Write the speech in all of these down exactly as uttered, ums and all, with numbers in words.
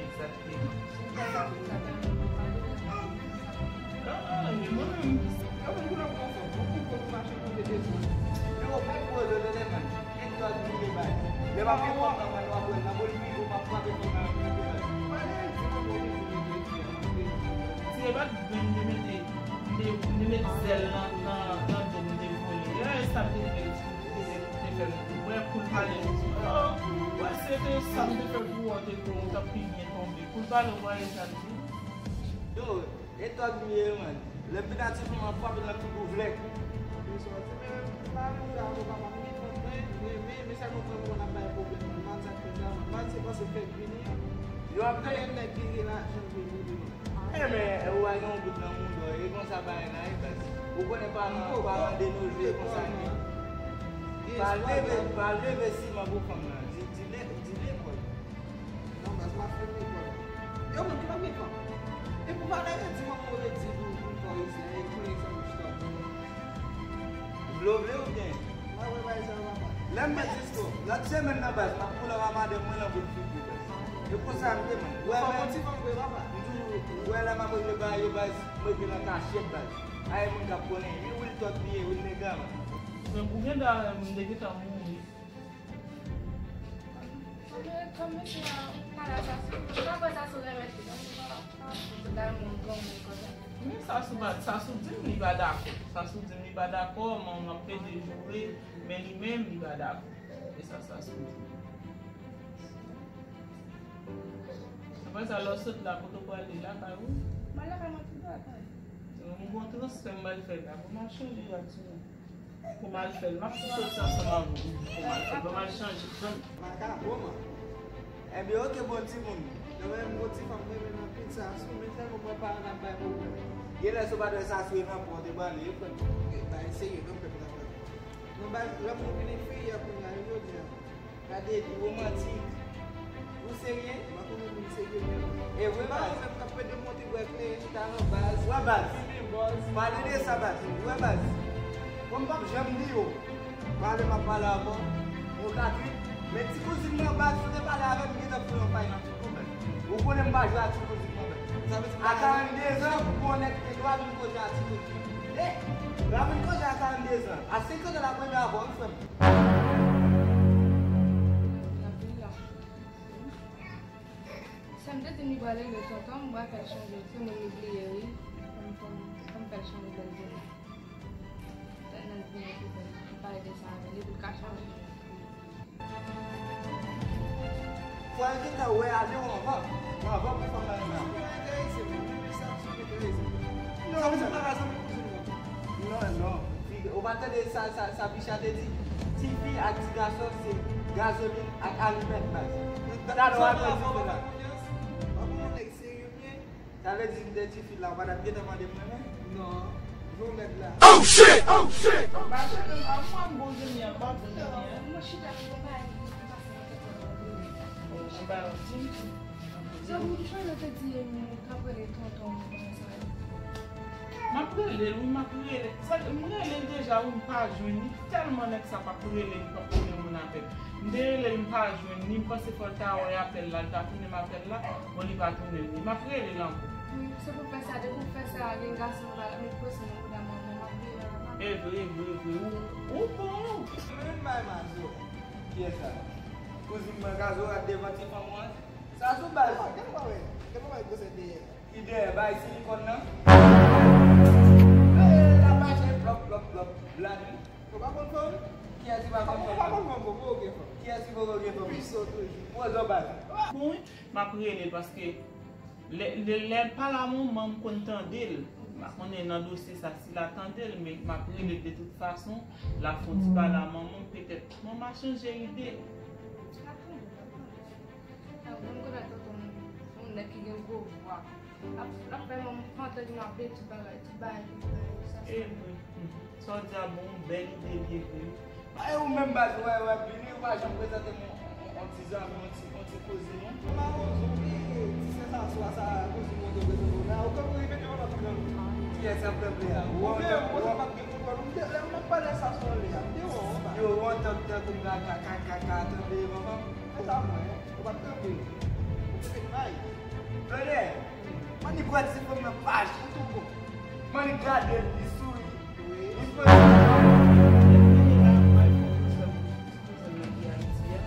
Egzakteman. Ah, men mwen menm, lè mwen pou lè mwen anfòm, mwen konn kote mache tonbe devan. Yo, mèt poze yo, lè mwen. Gen dwa bliye bay. Lè m ap gen fòm nan mwen, nou ap wè l nan bòl pi, ou m ap frape fòm nan, mwen gen bay. Mwen gen di mwen bon, mwen gen di mwen gen di. Si e pa t grenn, m te mete, m te, m te mete zèl nan, nan, nan do m, m te vole. E sa m te fè, m te fè, m te fè, mwen pou l pale. Oh, wè, se te sa m te fè pou ou, te tou, ou t ap pi byen tonbe. Pou l pale, w pa wè sa l di. Yo, e tòg m ye, man. Lè m vin a ti flanm an, frape nan figi w vlèk. Yo sòti, men m pa vin la, papa, m gen kont mwen, mwen, men, men sa konprann mwen ap bay pwoblèm, man. Man, sa k fè sa, man. Man, se paske fèk vini an. Yo ap gen yon nèg ki gen lajan vini, man. Enben, ou pa gen yon goud nan mouda w, e konsa bagay la ye, baz. Ou konnen paran, paran de nos jours konsa li ye. Pa leve, pa leve siman pou fanm nan. Di, di le, di lekòl. Non, baz, m ap fè lekòl. Yo, menm ki pa gen fanm. E pou bagay yo di manman w te di pou, pou kò isi, e konnen sa mouch tòt. Vle w vle ou byen? Mwen wè bagay sa yo, papa. Lè m met disko, lòt semèn nan, baz, m ap poul ap a madanm mwen nan bout figi, baz. E konsa m te mande. Ou wè, fò men, yon ti fanm vre, papa. M toujou, ou wè, lè m ap regle bagay yo, baz, m regle nan kachet, baz. Ay, moun k ap konnen. Wi, wi, l tòt li ye, wi, l nega, baz. Men pou gen dwa, m te gentan mouri. Men sa sou di m li pa dakò. Sa sou di m li pa dakò, men m ap plede joure, men li menm li pa dakò. E sa, sa sou di m. Apre sa, lè w sot la, kote w prale? Lakay ou? Mwen lakay mwen toujou atè. M gon transfè m pral fè la. Bon, m al chanje rad sou mwen. Pou m al fè l. M ap sot ansanm avè w pou m al fè l. Ban m al chanje. Makabo, man. Ebyen, oke, bon timoun. Nan men m gon ti fanm mwen renmen anpil, Sasou, men sèlman mwen pa ann ap bay pwoblèm. Genlè si w pa t wè Sasou e nan pòt e bale, e frè m. Bagay serye, non, pèp la, pèp la. Non, baz, lòm nou vin enfirye kounye a, jodi a. Gade, li womantik. Ou serye? Mwen konnen moun serye menm. E vre, baz. Ou menm k ap pede monte bwè kleren chita nan baz. Wè, baz. Fimen bòz. Pale de sa, baz. Wè, baz. Bon, m p ap janm di yo. Pale m ap pale avè w. Yon katrit. Men ti kouzin mwen, baz, si w te pale avè m, m gentan fout yon pay nan figi w, baz. Ou konnen m pa jwe ak ti kouzin mwen, baz. Sa vle di a karannde zan, pou w onèt e dwat, vin koze a ti kouzin. E, la vin koze a karannde zan. A senkant an, l ap renmen avè w, wi, frè m. Sa m te di m li prale rele tonton m, m pral fè l chonje. Se moun li bliye, wi. Fò m, fò m, fò m fè l chonje bèl jounen. Fè l nan jounen pou fè l pale de sa avè l, epi l ka chanje. Fò l gentan wè ale w anvan. Anvan pou fanm nan renmen avè w. Sa enterese m, men sa sou enterese m. Non, sa vle di bagay sa, men kouzin mwen. Non, non. Ou pa tande sa, sa, sa Bicha te di? Tifi ak ti gason se gazolin ak alimèt, baz. Talè w ap wè dife la. Sa vle di m te tifi la, ou pa t ap gentan mande m renmen? Non. Jwè w mèt la. Oh shit! Oh shit! Ba tande m, a mwen m bon zanmi an, m pa bon zanmi an. Mwen chita pou yon bagay ki pase nan tèt mwen. Bon, se pa yon ti. Zanmi, kijan yo te di m t ap rele tonton m konsa? M ap rele l, wi, m ap rele. Sa, m rele l deja, wi, m pa jwenn li. Tèlman nèg sa p ap rele, li p ap tounen moun apèl. M te rele l, m pa jwenn li. M panse fò l ta wè apèl la, l ta tounen m apèl la. Bon, li pa tounen li. M ap rele l ankò. Wi, se pou fè sa, depi w fè sa, gen gason m pa met pwesyon nan bouda manman, m ap veye a la. E vre, e vre, e vre. Ou, ou bon. Mwen menm bay mazo. Kiyès sa? Kouzin mwen gazo rat devan ti fanm ou an. Sa sou baz. Gade pa wè. Gade pa wè gwosè dèyè. Ki dèyè bay silikòn nan? L ap mache plòp, plòp, plòp. Blad wi. Ou pa konn fanm? Kiyès ki pa konn fanm? Ou pa konn fanm, poko gen fanm. Kiyès ki poko gen fanm? Pwisan toujou. Pwozo baz. Bon, wi, m ap rele l paske lè, lè, lè l pale a manman m konn tande l. M pa konnen nan dosye sa si l a tande l, men m ap rele l de tout fason. L ap fè yon ti pale a manman m, petèt manman chanje ide. Mwen m konnen tonton m, yon nèg ki gen gwo vwa. L ap, l ap fè manman m pantan di m ap byen tout bagay, tout bagay, tout bagay, sa. E vre. Sa w di a bon, yon bèl ide li ye vre. Ay, ou menm baz, ou wè, w ap vini, ou pa janm prezante m yon, yon, yon ti zanmi, yon ti, yon ti kouzin, non? Mwen pa konn zonbi, ti sè sa, swa sa, kouzin mwen te prezante w la, ou kanpe ripete yon lòt nan. Kiyès ap kanpe a? Ou wè, ou wè, ou wè. Ou menm, ou pa t gen kontwòl, ou te, lè m ap pale sa sou anlè a, m te wè w anba. Yo, ou antann tankou m ka, ka, ka, ka, ka tande manman m. Mwen sa mwen, ou pa t kanpe. Ou te met may. Tande, mannik wè ti fanm nan pa jwenn tou bon. Mannik gade l, li souri. Wi. Li fè. Lè m vini la, m al fè yon transfè pou ti kouzin nan ki Ayiti a.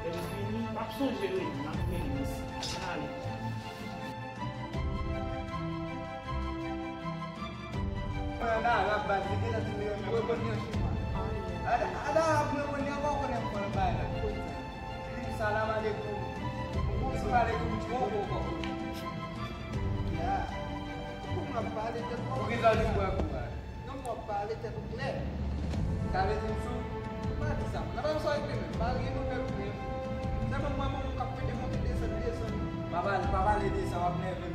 Lè m vini, m ap sonje rele, m ap rele mesye. Ale. Mwen ann Arab, baz, li gentan di m li renmen mwen. Mwen konn li an chinwa. Ann Arab, mwen konn li ankò, konnen m konn bagay la. Li di salam alekoum. Ou konn si w alekoum di bon, bon, bon. Ya. Ou konn w ap pale tèt ou. Ou gentan di m bwè kou a. Non, mwen ap pale tèt ou klè. Sa vle di m sou? Pa di sa. Nan pa sa regle menm. Pa gen nouvèl ou menm. Sèlman mwen, mwen, mwen k ap pede monte desann, desann. Pa pale, pa pale de sa, w ap nève m.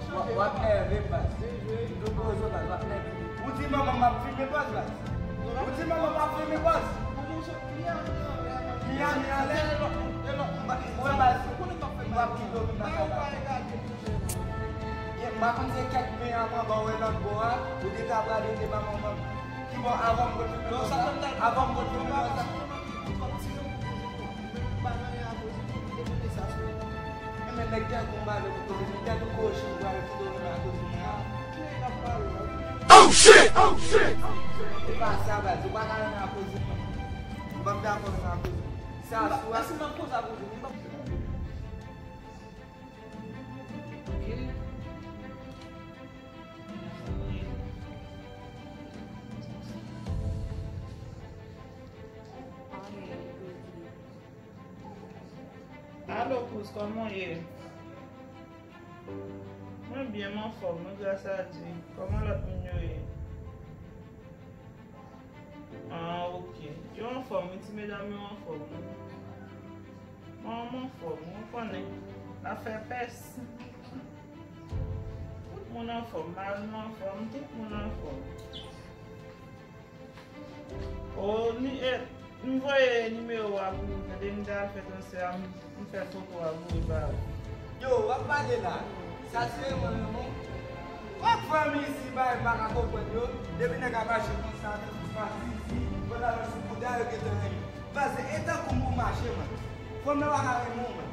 W ap, w ap nève m, baz. M tou poze w, baz, w ap nève m. Ou di manman m ap filme baz, baz. Ou di manman m ap filme baz. Miami anlè. Ou wè, baz, m ap kite w vin nan kay la. M pa konn se kèk pen an mwen ba w wè lòt bò a, ou te ka prale te ba manman m. Ki bò, avan m konn filme baz la, avan m konn filme baz la. Mwen menm nèg tankou m pa vle pou koze, nèg tankou Kochi m pral kite w nan koze m nan. Oh shit! Oh shit! E pa sa, baz, ou pa ka nan koze m nan. M p ap dakò nan koze m. Sa sou a. Si m ap koze a koze m, m p ap. Ok. Alo, kouz, kòman w ye? Mwen byen, m anfòm, wi, gras a Dye. Kòman lòt moun yo ye? Ah, ok. Yo anfòm, wi, ti medam yo anfòm, wi. Mwen, m anfòm, ou konnen. N ap fè pès. Tout moun anfòm, mari m anfòm, tout moun anfòm. O, ni, e, m voye nimewo a pou ou, tande, m te al fè transfè a, m, m fè foto a voye ba ou. Yo, w ap pale la. Sa se mwen menm, non? Wè fanmi isi, bagay m pa ka konprann yo. Depi nèg ap mache konsa, tankou pa sisi, pandan yo sou kouda, yo gentan renmen. Baz, e tankou m ou mache, man. Fanm nan pa ka renmen w, man.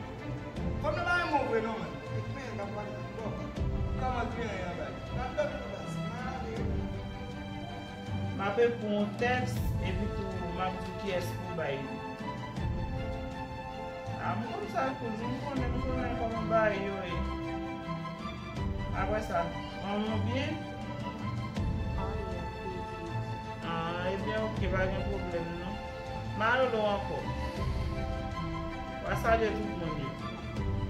Fanm nan pa renmen w vre, non, man. E kliyan k ap pale, bò. Kòman kliyan an, baz? N ap dòmi, baz. N a ale. M ap ekri w yon tèks, epi tou m ap di w kiyès pou w bay li. A, m konn sa, kouzin, m konnen, m konnen kòman bagay yo ye. Apre sa, manman w byen? Ah, ebyen, ok, pa gen pwoblèm, non. M a rele w ankò. W a salye tout moun yo.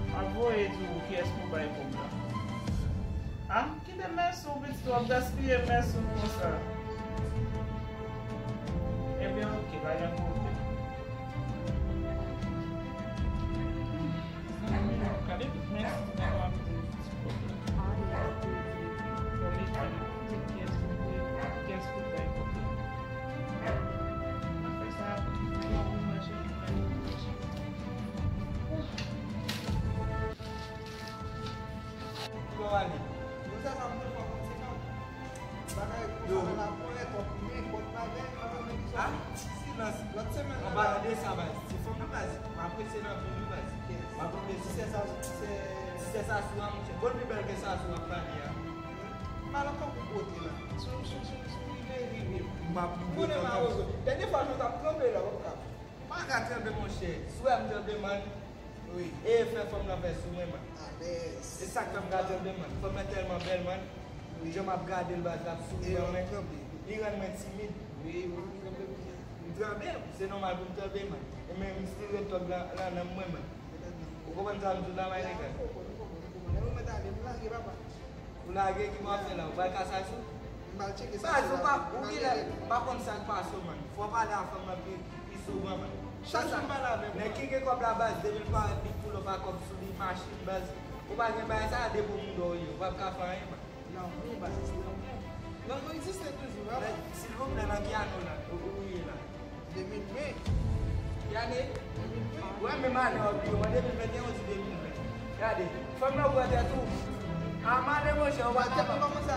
M ap voye di w kiyès pou w bay kòb la. Ah, kite mèsi w, pitit, w ap gaspiye mèsi w konsa. Ebyen, ok, pa gen pwoblèm. Gade tout mèsi w ap di ti kòb la. Bon, mete kiyès pou, kiyès pou bay kòb la. M ap fè sa, m ap mache pou mwen. Kòman ale? Yo, sa, sa m te fè konsekan. Bagay konsa nan laponyèt, w ap men, pòt bagay, w ap men ki sòti. Ah, silans. Lòt semèn nan. An palan de sa, baz, ti fanm nan, baz, m apresye l anpil, wi, baz. Yes. M ap konte ti sè sa, ti sè, ti sè sa sou a, monchè. Bon, l pi bèl ke sa sou w ap pale a. M al ankò pou kote la. Sou, sou, sou, sou rive, rive. M ap konnen mawozo. Dènye fwa, jan w t ap tranpe la, w ap ka. Pa ka tranpe, monchè. Si w wè m tranpe, man. Wi. E fè fanm nan fè sou mwen, man. Alèz. E sa k fè m ka tranpe, man. Fanm nan tèlman bèl, man. Wi. Jan m ap gade l, baz, l ap souri ban mwen. Li rann mwen timid. Wi, wi, m tranpe byen. M tranpe, se nòmal pou m tranpe, man. E men m still ret tòg nan, nan nanm mwen, man. Ou konprann sa m di w la, my nigga? Ou lage, ki mwen ap fè la? Ou pral kase sou? M pral tcheke sa. Baz, ou pa, ou genlè pa konn sa k pase w, man. Fò w pale a fanm nan pi, pi souvan, man. Chak jou m pale avè w, nèg ki gen kòb la, baz, depi l parèt, li pull up a kòb sou li, machin, baz. Ou pa gen bagay sa, depi w mouda w ye, ou p ap ka fè anyen, man. Lanmou, baz, lanmou. Lanmou egziste toujou, wi. Silvouplè, nan ki ane w la, ou, ou ye la? De mil ven. Ki ane? De mil ven. Ou wè menm ane w ap di yo, an de mil venteyen, ou di de mil ven. Gade, fanm nan pran tèt ou. A, m ale, monchè, ou pa ka. Tèt mwen pa konsa,